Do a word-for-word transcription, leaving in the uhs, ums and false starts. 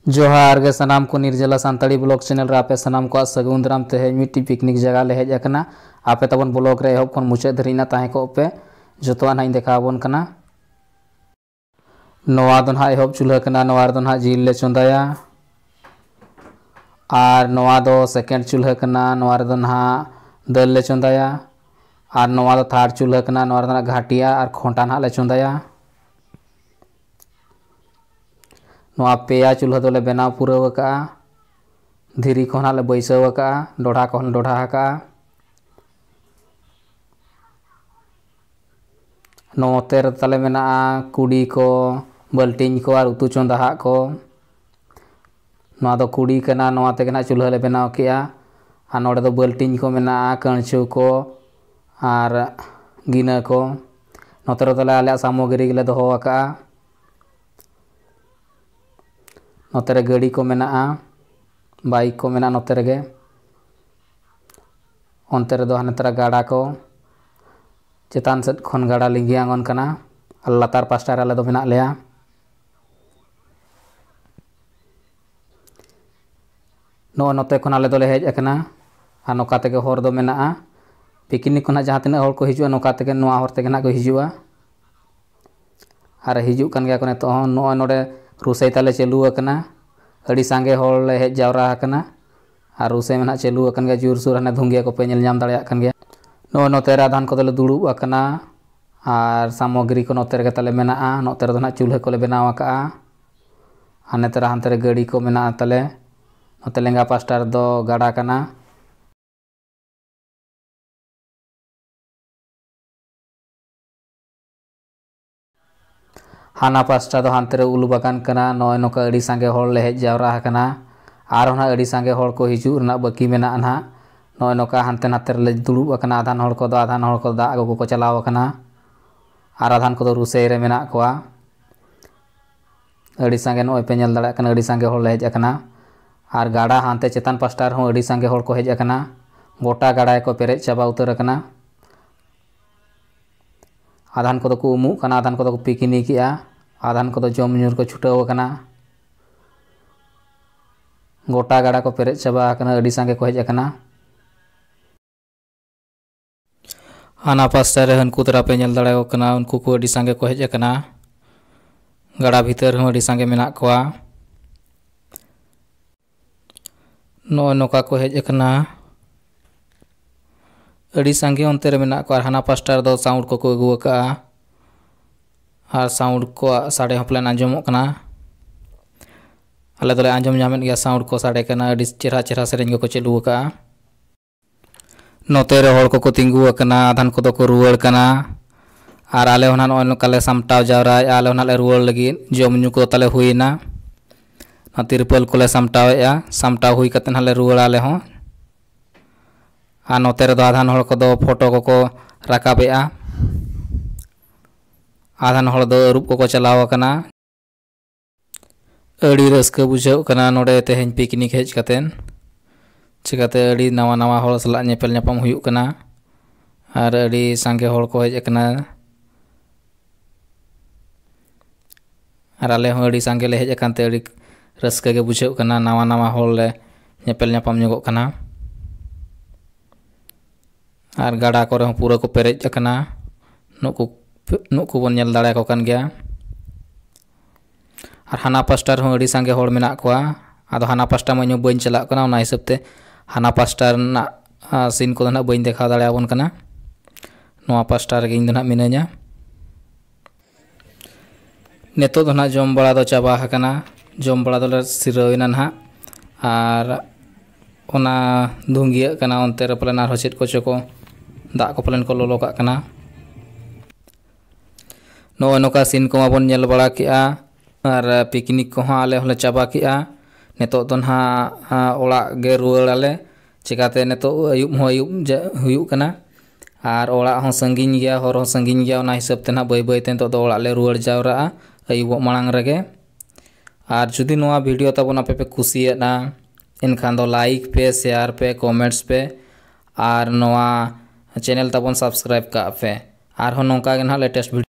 ᱡᱚᱦᱟᱨ ᱜᱮ ᱥᱟᱱᱟᱢ ᱠᱚ, ᱱᱤᱨᱡᱟᱞᱟ ᱥᱟᱱᱛᱟᱲᱤ ᱵᱞᱚᱜ ᱪᱮᱱᱮᱞ ᱨᱮ ᱟᱯᱮ ᱥᱟᱱᱟᱢ ᱠᱚᱣᱟᱜ ᱥᱟᱹᱜᱩᱱ ᱫᱟᱨᱟᱢ᱾ ᱛᱮᱦᱮᱧ ᱢᱤᱫᱴᱤᱡ ᱯᱤᱠᱱᱤᱠ ᱡᱟᱭᱜᱟ ᱞᱮ ᱦᱮᱡ ᱟᱠᱟᱱᱟ᱾ ᱟᱯᱮ ᱛᱟᱵᱚᱱ ᱵᱞᱚᱜ ᱨᱮ ᱮᱦᱚᱵ ᱠᱷᱚᱱ ᱢᱩᱪᱟᱹᱫ ᱫᱷᱟᱹᱨᱤᱡ ᱱᱟ ᱛᱟᱦᱮᱸ ᱠᱚᱜ ᱯᱮ, ᱡᱚᱛᱚᱣᱟᱜ ᱱᱟᱦᱟᱜ ᱤᱧ ᱫᱮᱠᱷᱟᱣ ᱟᱵᱚᱱ ᱠᱟᱱᱟ᱾ ᱱᱚᱣᱟ ᱫᱚ ᱱᱟᱦᱟᱜ ᱮᱦᱚᱵ ᱪᱩᱞᱦᱟᱹ ᱠᱟᱱᱟ, ᱱᱚᱣᱟ ᱨᱮᱫᱚ ᱱᱟᱦᱟᱜ ᱡᱤᱞ ᱞᱮ ᱪᱚᱸᱫᱟᱭᱟ᱾ ᱟᱨ ᱱᱚᱣᱟ ᱫᱚ ᱥᱮᱠᱮᱱᱰ ᱪᱩᱞᱦᱟᱹ ᱠᱟᱱᱟ, ᱱᱚᱣᱟ ᱨᱮᱫᱚ ᱱᱟᱦᱟᱜ ᱫᱟᱹᱞ ᱞᱮ ᱪᱚᱸᱫᱟᱭᱟ᱾ ᱟᱨ ᱱᱚᱣᱟ ᱫᱚ ᱛᱷᱟᱨᱰ ᱪᱩᱞᱦᱟᱹ ᱠᱟᱱᱟ, ᱱᱚᱣᱟ ᱨᱮᱫᱚ ᱱᱟᱦᱟᱜ ᱜᱷᱟᱴᱤᱭᱟ ᱟᱨ ᱠᱷᱚᱱᱴᱟ ᱱᱟᱦᱟᱜ ᱞᱮ ᱪᱚᱸᱫᱟᱭᱟ᱾ ᱱᱚᱣᱟ ᱯᱮᱭᱟ ᱪᱩᱞᱦᱟᱹ ᱫᱚᱞᱮ ᱵᱮᱱᱟᱣ ᱯᱩᱨᱟᱹᱣ ᱟᱠᱟᱜᱼᱟ᱾ ᱫᱷᱤᱨᱤ ᱠᱚᱦᱚᱸ ᱱᱟᱦᱟᱜ ᱞᱮ ᱵᱟᱹᱭᱥᱟᱹᱣ ᱟᱠᱟᱜᱼᱟ, ᱰᱚᱰᱷᱟ ᱠᱚᱦᱚᱸ ᱞᱮ ᱰᱚᱰᱷᱟ ᱟᱠᱟᱜᱼᱟ᱾ ᱱᱚᱛᱮ ᱨᱮ ᱛᱟᱞᱮ ᱢᱮᱱᱟᱜᱼᱟ ᱠᱩᱰᱤ ᱠᱚ, ᱵᱟᱹᱞᱴᱤᱱ ᱠᱚ ᱟᱨ ᱩᱛᱩ ᱪᱚᱸᱫᱟ ᱦᱟᱜ ᱠᱚ᱾ ᱱᱚᱣᱟ ᱫᱚ ᱠᱩᱰᱤ ᱠᱟᱱᱟ, ᱱᱚᱣᱟ ᱛᱮᱜᱮ ᱱᱟᱦᱟᱜ ᱪᱩᱞᱦᱟᱹ ᱞᱮ ᱵᱮᱱᱟᱣ ᱠᱮᱜᱼᱟ᱾ ᱟᱨ ᱱᱚᱰᱮ ᱫᱚ ᱵᱟᱹᱞᱴᱤᱱ ᱠᱚ ᱢᱮᱱᱟᱜᱼᱟ, ᱠᱟᱹᱬᱪᱩ ᱠᱚ ᱟᱨ ᱜᱤᱱᱟᱹ ᱠᱚ᱾ ᱱᱚᱛᱮ ᱨᱮᱫᱚ ᱞᱮ ᱟᱞᱮᱭᱟᱜ ᱥᱟᱢᱚᱜᱨᱤ ᱜᱮᱞᱮ ᱫᱚᱦᱚ ᱟᱠᱟᱜᱼᱟ᱾ ᱱᱚᱛᱮ ᱨᱮ ᱜᱟᱹᱰᱤ ᱠᱚ ᱢᱮᱱᱟᱜᱼᱟ, ᱵᱟᱭᱤᱠ ᱠᱚ ᱢᱮᱱᱟᱜᱼᱟ ᱱᱚᱛᱮ ᱨᱮᱜᱮ᱾ ᱚᱱᱛᱮ ᱨᱮᱫᱚ ᱦᱟᱱᱮ ᱛᱟᱨᱟ ᱜᱟᱰᱟ ᱠᱚ, ᱪᱮᱛᱟᱱ ᱥᱮᱫ ᱠᱷᱚᱱ ᱜᱟᱰᱟ ᱞᱤᱸᱜᱤ ᱟᱬᱜᱚᱱ ᱠᱟᱱᱟ᱾ ᱟᱨ ᱞᱟᱛᱟᱨ ᱯᱟᱥᱴᱟ ᱨᱮ ᱟᱞᱮ ᱫᱚ ᱢᱮᱱᱟᱜ ᱞᱮᱭᱟ᱾ ᱱᱚᱜᱼᱚᱭ ᱱᱚᱛᱮ ᱠᱷᱚᱱ ᱟᱞᱮ ᱫᱚᱞᱮ ᱦᱮᱡ ᱟᱠᱟᱱᱟ᱾ ᱟᱨ ᱱᱚᱝᱠᱟ ᱛᱮᱜᱮ ᱦᱚᱨ ᱫᱚ ᱢᱮᱱᱟᱜᱼᱟ᱾ ᱯᱤᱠᱱᱤᱠ ᱠᱷᱚᱱᱟᱜ ᱡᱟᱦᱟᱸ ᱛᱤᱱᱟᱹᱜ ᱦᱚᱲ ᱠᱚ ᱦᱤᱡᱩᱜᱼᱟ, ᱱᱚᱝᱠᱟ ᱛᱮᱜᱮ ᱱᱚᱣᱟ ᱦᱚᱨ ᱛᱮᱜᱮ ᱱᱟᱦᱟᱜ ᱠᱚ ᱦᱤᱡᱩᱜᱼᱟ᱾ ᱟᱨ ᱦᱤᱡᱩᱜ ᱠᱟᱱ ᱜᱮᱭᱟ ᱠᱚ ᱱᱤᱛᱚᱜ ᱦᱚᱸ᱾ ᱱᱚᱜᱼᱚᱭ ᱱᱚᱰᱮ ᱨᱩᱥᱟᱹᱭ ᱛᱟᱞᱮ ᱪᱟᱹᱞᱩ ᱟᱠᱟᱱᱟ᱾ ᱟᱹᱰᱤ ᱥᱟᱸᱜᱮ ᱦᱚᱲ ᱞᱮ ᱦᱮᱡ ᱡᱟᱣᱨᱟ ᱟᱠᱟᱱᱟ᱾ ᱟᱨ ᱨᱩᱥᱟᱹᱭ ᱢᱟ ᱱᱟᱦᱟᱜ ᱪᱟᱹᱞᱩ ᱟᱠᱟᱱ ᱜᱮᱭᱟ, ᱡᱳᱨᱥᱳᱨ ᱦᱟᱱᱮ ᱫᱷᱩᱝᱜᱤᱭᱟᱹ ᱠᱚᱯᱮ ᱧᱮᱞ ᱧᱟᱢ ᱫᱟᱲᱮᱭᱟᱜ ᱠᱟᱱ ᱜᱮᱭᱟ᱾ ᱱᱚᱜᱼᱚᱭ ᱱᱚᱛᱮ ᱨᱮ ᱟᱫᱷᱟᱱ ᱠᱚᱫᱚᱞᱮ ᱫᱩᱲᱩᱵ ᱟᱠᱟᱱᱟ᱾ ᱟᱨ ᱥᱟᱢᱚᱜᱨᱤ ᱠᱚ ᱱᱚᱛᱮ ᱨᱮᱜᱮ ᱛᱟᱞᱮ ᱢᱮᱱᱟᱜᱼᱟ᱾ ᱱᱚᱛᱮ ᱨᱮᱫᱚ ᱱᱟᱦᱟᱜ ᱪᱩᱞᱦᱟᱹ ᱠᱚᱞᱮ ᱵᱮᱱᱟᱣ ᱟᱠᱟᱜᱼᱟ᱾ ᱟᱨ ᱱᱚᱛᱮ ᱨᱮ ᱦᱟᱱᱛᱮ ᱨᱮ ᱜᱟᱹᱰᱤ ᱠᱚ ᱢᱮᱱᱟᱜᱼᱟ ᱛᱟᱞᱮ᱾ ᱱᱚᱛᱮ ᱞᱮᱸᱜᱟ ᱯᱟᱥᱴᱟ ᱨᱮᱫᱚ ᱜᱟᱰᱟ ᱠᱟᱱᱟ᱾ ᱦᱟᱱᱟ ᱯᱟᱥᱴᱟ ᱫᱚ ᱦᱟᱱᱛᱮ ᱨᱮ ᱩᱞ ᱵᱟᱜᱟᱱ ᱠᱟᱱᱟ᱾ ᱱᱚᱜᱼᱚᱭ ᱱᱚᱝᱠᱟ ᱟᱹᱰᱤ ᱥᱟᱸᱜᱮ ᱦᱚᱲ ᱞᱮ ᱦᱮᱡ ᱡᱟᱣᱨᱟ ᱟᱠᱟᱱᱟ᱾ ᱟᱨᱦᱚᱸ ᱱᱟᱦᱟᱜ ᱟᱹᱰᱤ ᱥᱟᱸᱜᱮ ᱦᱚᱲ ᱠᱚ ᱦᱤᱡᱩᱜ ᱨᱮᱱᱟᱜ ᱵᱟᱹᱠᱤ ᱢᱮᱱᱟᱜᱼᱟ ᱱᱟᱦᱟᱜ᱾ ᱱᱚᱜᱼᱚᱭ ᱱᱚᱝᱠᱟ ᱦᱟᱱᱛᱮ ᱱᱟᱛᱮ ᱨᱮᱞᱮ ᱫᱩᱲᱩᱵ ᱟᱠᱟᱱᱟ᱾ ᱟᱫᱷᱟᱱ ᱦᱚᱲ ᱠᱚᱫᱚ, ᱟᱫᱷᱟᱱ ᱦᱚᱲ ᱠᱚᱫᱚ ᱫᱟᱜ ᱟᱹᱜᱩ ᱠᱚᱠᱚ ᱪᱟᱞᱟᱣ ᱟᱠᱟᱱᱟ᱾ ᱟᱨ ᱟᱫᱷᱟᱱ ᱠᱚᱫᱚ ᱨᱩᱥᱟᱹᱭ ᱨᱮ ᱢᱮᱱᱟᱜ ᱠᱚᱣᱟ᱾ ᱟᱹᱰᱤ ᱥᱟᱸᱜᱮ ᱱᱚᱜᱼᱚᱭ ᱯᱮ ᱧᱮᱞ ᱫᱟᱲᱮᱭᱟᱜ ᱠᱟᱱᱟ, ᱟᱹᱰᱤ ᱥᱟᱸᱜᱮ ᱦᱚᱲ ᱞᱮ ᱦᱮᱡ ᱟᱠᱟᱱᱟ᱾ ᱟᱨ ᱜᱟᱰᱟ ᱦᱟᱱᱛᱮ ᱪᱮᱛᱟᱱ ᱯᱟᱥᱴᱟ ᱨᱮᱦᱚᱸ ᱟᱹᱰᱤ ᱥᱟᱸᱜᱮ ᱦᱚᱲ ᱠᱚ ᱦᱮᱡ ᱟᱠᱟᱱᱟ᱾ ᱜᱚᱴᱟ ᱜᱟᱰᱟ ᱜᱮᱠᱚ ᱯᱮᱨᱮᱡ ᱪᱟᱵᱟ ᱩᱛᱟᱹᱨ ᱟᱠᱟᱱᱟ᱾ ᱟᱫᱷᱟᱱ ᱠᱚᱫᱚ ᱠᱚ ᱩᱢᱩᱜ ᱠᱟᱱᱟ, ᱟᱫᱷᱟᱱ ᱠᱚᱫᱚ ᱠᱚ ᱯᱤᱠᱱᱤᱠᱮᱜᱼᱟ, ᱟᱫᱷᱟᱱ ᱠᱚᱫᱚ ᱡᱚᱢ ᱧᱩ ᱨᱮᱠᱚ ᱪᱷᱩᱴᱟᱹᱣ ᱟᱠᱟᱱᱟ᱾ ᱜᱚᱴᱟ ᱜᱟᱰᱟ ᱠᱚ ᱯᱮᱨᱮᱡ ᱪᱟᱵᱟ ᱟᱠᱟᱱᱟ, ᱟᱹᱰᱤ ᱥᱟᱸᱜᱮ ᱠᱚ ᱦᱮᱡ ᱟᱠᱟᱱᱟ᱾ ᱦᱟᱱᱟ ᱯᱟᱥᱴᱟ ᱨᱮ ᱦᱟᱹᱱᱠᱩ ᱛᱟᱨᱟ ᱯᱮ ᱧᱮᱞ ᱫᱟᱲᱮᱭᱟᱠᱚ ᱠᱟᱱᱟ, ᱩᱱᱠᱩ ᱠᱚ ᱟᱹᱰᱤ ᱥᱟᱸᱜᱮ ᱠᱚ ᱦᱮᱡ ᱟᱠᱟᱱᱟ᱾ ᱜᱟᱰᱟ ᱵᱷᱤᱛᱟᱹᱨ ᱦᱚᱸ ᱟᱹᱰᱤ ᱥᱟᱸᱜᱮ ᱢᱮᱱᱟᱜ ᱠᱚᱣᱟ᱾ ᱱᱚᱜᱼᱚᱭ ᱱᱚᱝᱠᱟ ᱠᱚ ᱦᱮᱡ ᱟᱠᱟᱱᱟ᱾ ᱟᱹᱰᱤ ᱥᱟᱸᱜᱮ ᱚᱱᱛᱮ ᱨᱮ ᱢᱮᱱᱟᱜ ᱠᱚᱣᱟ᱾ ᱟᱨ ᱦᱟᱱᱟ ᱯᱟᱥᱴᱟ ᱨᱮᱫᱚ ᱥᱟᱣᱩᱱᱰ ᱠᱚᱠᱚ ᱟᱹᱜᱩ ᱟᱠᱟᱫᱼᱟ᱾ ᱟᱨ ᱥᱟᱣᱩᱱᱰ ᱠᱚᱣᱟᱜ ᱥᱟᱰᱮ ᱦᱚᱸ ᱯᱟᱞᱮᱱ ᱟᱸᱡᱚᱢᱚᱜ ᱠᱟᱱᱟ᱾ ᱟᱞᱮ ᱫᱚᱞᱮ ᱟᱸᱡᱚᱢ ᱧᱟᱢᱮᱫ ᱜᱮᱭᱟ, ᱥᱟᱣᱩᱱᱰ ᱠᱚ ᱥᱟᱰᱮ ᱠᱟᱱᱟ, ᱟᱹᱰᱤ ᱪᱮᱦᱨᱟ ᱪᱮᱦᱨᱟ ᱥᱮᱨᱮᱧ ᱠᱚᱠᱚ ᱪᱟᱹᱞᱩ ᱟᱠᱟᱫᱼᱟ᱾ ᱱᱚᱛᱮ ᱨᱮ ᱦᱚᱲ ᱠᱚᱠᱚ ᱛᱤᱸᱜᱩ ᱟᱠᱟᱱᱟ, ᱟᱫᱷᱟᱱ ᱠᱚᱫᱚ ᱠᱚ ᱨᱩᱣᱟᱹᱲ ᱠᱟᱱᱟ᱾ ᱟᱨ ᱟᱞᱮ ᱦᱚᱸ ᱱᱟᱜ ᱱᱚᱜᱼᱚᱭ ᱱᱚᱝᱠᱟ ᱞᱮ ᱥᱟᱢᱴᱟᱣ ᱡᱟᱣᱨᱟᱭᱮᱫᱼᱟ, ᱟᱞᱮ ᱦᱚᱸ ᱱᱟᱜ ᱞᱮ ᱨᱩᱣᱟᱹᱲ ᱞᱟᱹᱜᱤᱫ᱾ ᱡᱚᱢ ᱧᱩ ᱠᱚᱫᱚ ᱛᱟᱞᱮ ᱦᱩᱭᱮᱱᱟ᱾ ᱱᱚᱣᱟ ᱛᱤᱨᱯᱟᱹᱞ ᱠᱚᱞᱮ ᱥᱟᱢᱴᱟᱣᱮᱫᱼᱟ, ᱥᱟᱢᱴᱟᱣ ᱦᱩᱭ ᱠᱟᱛᱮ ᱱᱟᱜ ᱞᱮ ᱨᱩᱣᱟᱹᱲᱟ ᱟᱞᱮ ᱦᱚᱸ᱾ ᱟᱨ ᱱᱚᱛᱮ ᱨᱮᱫᱚ ᱟᱫᱷᱟᱱ ᱦᱚᱲ ᱠᱚᱫᱚ ᱯᱷᱳᱴᱳ ᱠᱚᱠᱚ ᱨᱟᱠᱟᱵᱮᱜᱼᱟ, ᱟᱫᱷᱟᱱ ᱦᱚᱲ ᱫᱚ ᱟᱹᱨᱩᱵ ᱠᱚᱠᱚ ᱪᱟᱞᱟᱣ ᱟᱠᱟᱱᱟ᱾ ᱟᱹᱰᱤ ᱨᱟᱹᱥᱠᱟᱹ ᱵᱩᱡᱷᱟᱹᱜ ᱠᱟᱱᱟ ᱱᱚᱰᱮ ᱛᱮᱦᱮᱧ ᱯᱤᱠᱱᱤᱠ ᱦᱮᱡ ᱠᱟᱛᱮᱱ, ᱪᱤᱠᱟᱹᱛᱮ ᱟᱹᱰᱤ ᱱᱟᱣᱟ ᱱᱟᱣᱟ ᱦᱚᱲ ᱥᱟᱞᱟᱜ ᱧᱮᱯᱮᱞ ᱧᱟᱯᱟᱢ ᱦᱩᱭᱩᱜ ᱠᱟᱱᱟ ᱟᱨ ᱟᱹᱰᱤ ᱥᱟᱸᱜᱮ ᱦᱚᱲ ᱠᱚ ᱦᱮᱡ ᱟᱠᱟᱱᱟ᱾ ᱟᱨ ᱟᱞᱮ ᱦᱚᱸ ᱟᱹᱰᱤ ᱥᱟᱸᱜᱮ ᱞᱮ ᱦᱮᱡ ᱟᱠᱟᱱ ᱛᱮ ᱟᱹᱰᱤ ᱨᱟᱹᱥᱠᱟᱹ ᱜᱮ ᱵᱩᱡᱷᱟᱹᱜ ᱠᱟᱱᱟ, ᱱᱟᱣᱟ ᱱᱟᱣᱟ ᱦᱚᱲ ᱞᱮ ᱧᱮᱯᱮᱞ ᱧᱟᱯᱟᱢ ᱧᱚᱜᱚᱜ ᱠᱟᱱᱟ᱾ ᱟᱨ ᱜᱟᱰᱟ ᱠᱚᱨᱮ ᱦᱚᱸ ᱯᱩᱨᱟᱹ ᱠᱚ ᱯᱮᱨᱮᱡ ᱟᱠᱟᱱᱟ᱾ ᱱᱩᱠᱩ, ᱱᱩᱠᱩ ᱵᱚᱱ ᱧᱮᱞ ᱫᱟᱲᱮᱭᱟᱠᱚ ᱠᱟᱱ ᱜᱮᱭᱟ᱾ ᱟᱨ ᱦᱟᱱᱟ ᱯᱟᱥᱴᱟ ᱨᱮᱦᱚᱸ ᱟᱹᱰᱤ ᱥᱟᱸᱜᱮ ᱦᱚᱲ ᱢᱮᱱᱟᱜ ᱠᱚᱣᱟ᱾ ᱟᱫᱚ ᱦᱟᱱᱟ ᱯᱟᱥᱴᱟ ᱢᱟ ᱤᱧ ᱦᱚᱸ ᱵᱟᱹᱧ ᱪᱟᱞᱟᱜ ᱠᱟᱱᱟ, ᱚᱱᱟ ᱦᱤᱥᱟᱹᱵ ᱛᱮ ᱦᱟᱱᱟ ᱯᱟᱥᱴᱟ ᱨᱮᱱᱟᱜ, ᱟ, ᱥᱤᱱ ᱠᱚᱫᱚ ᱱᱟᱦᱟᱜ ᱵᱟᱹᱧ ᱫᱮᱠᱷᱟᱣ ᱫᱟᱲᱮᱭᱟᱵᱚᱱ ᱠᱟᱱᱟ᱾ ᱱᱚᱣᱟ ᱯᱟᱥᱴᱟ ᱨᱮᱜᱮ ᱤᱧ ᱫᱚ ᱱᱟᱦᱟᱜ ᱢᱤᱱᱟᱹᱧᱟ᱾ ᱱᱤᱛᱚᱜ ᱫᱚ ᱱᱟᱦᱟᱜ ᱡᱚᱢ ᱵᱟᱲᱟ ᱫᱚ ᱪᱟᱵᱟ ᱟᱠᱟᱱᱟ, ᱡᱚᱢ ᱵᱟᱲᱟ ᱫᱚᱞᱮ ᱥᱤᱨᱟᱹᱣ ᱮᱱᱟ ᱱᱟᱦᱟᱜ᱾ ᱟᱨ ᱚᱱᱟ ᱫᱷᱩᱝᱜᱤᱭᱟᱹᱜ ᱠᱟᱱᱟ, ᱚᱱᱛᱮ ᱨᱮ ᱯᱟᱞᱮᱱ ᱟᱨᱦᱚᱸ ᱪᱮᱫ ᱠᱚᱪᱚ ᱠᱚ ᱫᱟᱜ ᱠᱚ ᱯᱟᱞᱮᱱ ᱠᱚ ᱞᱚᱞᱚ ᱠᱟᱜ ᱠᱟᱱᱟ᱾ ᱱᱚᱜᱼᱚᱭ ᱱᱚᱝᱠᱟ ᱥᱤᱱ ᱠᱚᱢᱟ ᱵᱚᱱ ᱧᱮᱞ ᱵᱟᱲᱟ ᱠᱮᱜᱼᱟ, ᱟᱨ ᱯᱤᱠᱱᱤᱠ ᱠᱚᱦᱚᱸ ᱟᱞᱮ ᱦᱚᱸᱞᱮ ᱪᱟᱵᱟ ᱠᱮᱜᱼᱟ᱾ ᱱᱤᱛᱚᱜ ᱫᱚ ᱱᱟᱦᱟᱜ, ᱟ, ᱚᱲᱟᱜ ᱜᱮ ᱨᱩᱣᱟᱹᱲ ᱟᱞᱮ, ᱪᱮᱠᱟᱛᱮ ᱱᱤᱛᱚᱜ ᱟᱹᱭᱩᱵ ᱦᱚᱸ ᱟᱹᱭᱩᱵ ᱡᱟ-, ᱦᱩᱭᱩᱜ ᱠᱟᱱᱟ, ᱟᱨ ᱚᱲᱟᱜ ᱦᱚᱸ ᱥᱟᱺᱜᱤᱧ ᱜᱮᱭᱟ, ᱦᱚᱨ ᱦᱚᱸ ᱥᱟᱺᱜᱤᱧ ᱜᱮᱭᱟ᱾ ᱚᱱᱟ ᱦᱤᱥᱟᱹᱵ ᱛᱮ ᱱᱟᱦᱟᱜ ᱵᱟᱹᱭ ᱵᱟᱹᱭ ᱛᱮ ᱱᱤᱛᱚᱜ ᱫᱚ ᱚᱲᱟᱜ ᱞᱮ ᱨᱩᱣᱟᱹᱲ ᱡᱟᱣᱨᱟᱜᱼᱟ ᱟᱹᱭᱩᱵᱚᱜ ᱢᱟᱲᱟᱝ ᱨᱮᱜᱮ᱾ ᱟᱨ ᱡᱩᱫᱤ ᱱᱚᱣᱟ ᱵᱷᱤᱰᱤᱭᱳ ᱛᱟᱵᱚᱱ ᱟᱯᱮ ᱯᱮ ᱠᱩᱥᱤᱭᱟᱫᱼᱟ, ᱮᱱᱠᱷᱟᱱ ᱫᱚ ᱞᱟᱭᱤᱠ ᱯᱮ, ᱥᱮᱭᱟᱨ ᱯᱮ, ᱠᱚᱢᱮᱱᱴᱥ ᱯᱮ, ᱟᱨ ᱱᱚᱣᱟ ᱪᱮᱱᱮᱞ ᱛᱟᱵᱚᱱ ᱥᱟᱵᱥᱠᱨᱟᱭᱤᱵ ᱠᱟᱜ ᱯᱮ᱾ ᱟᱨᱦᱚᱸ ᱱᱚᱝᱠᱟ ᱜᱮ ᱱᱟᱦᱟᱜ ᱞᱮᱴᱮᱥᱴ ᱵᱷᱤᱰᱤᱭᱳ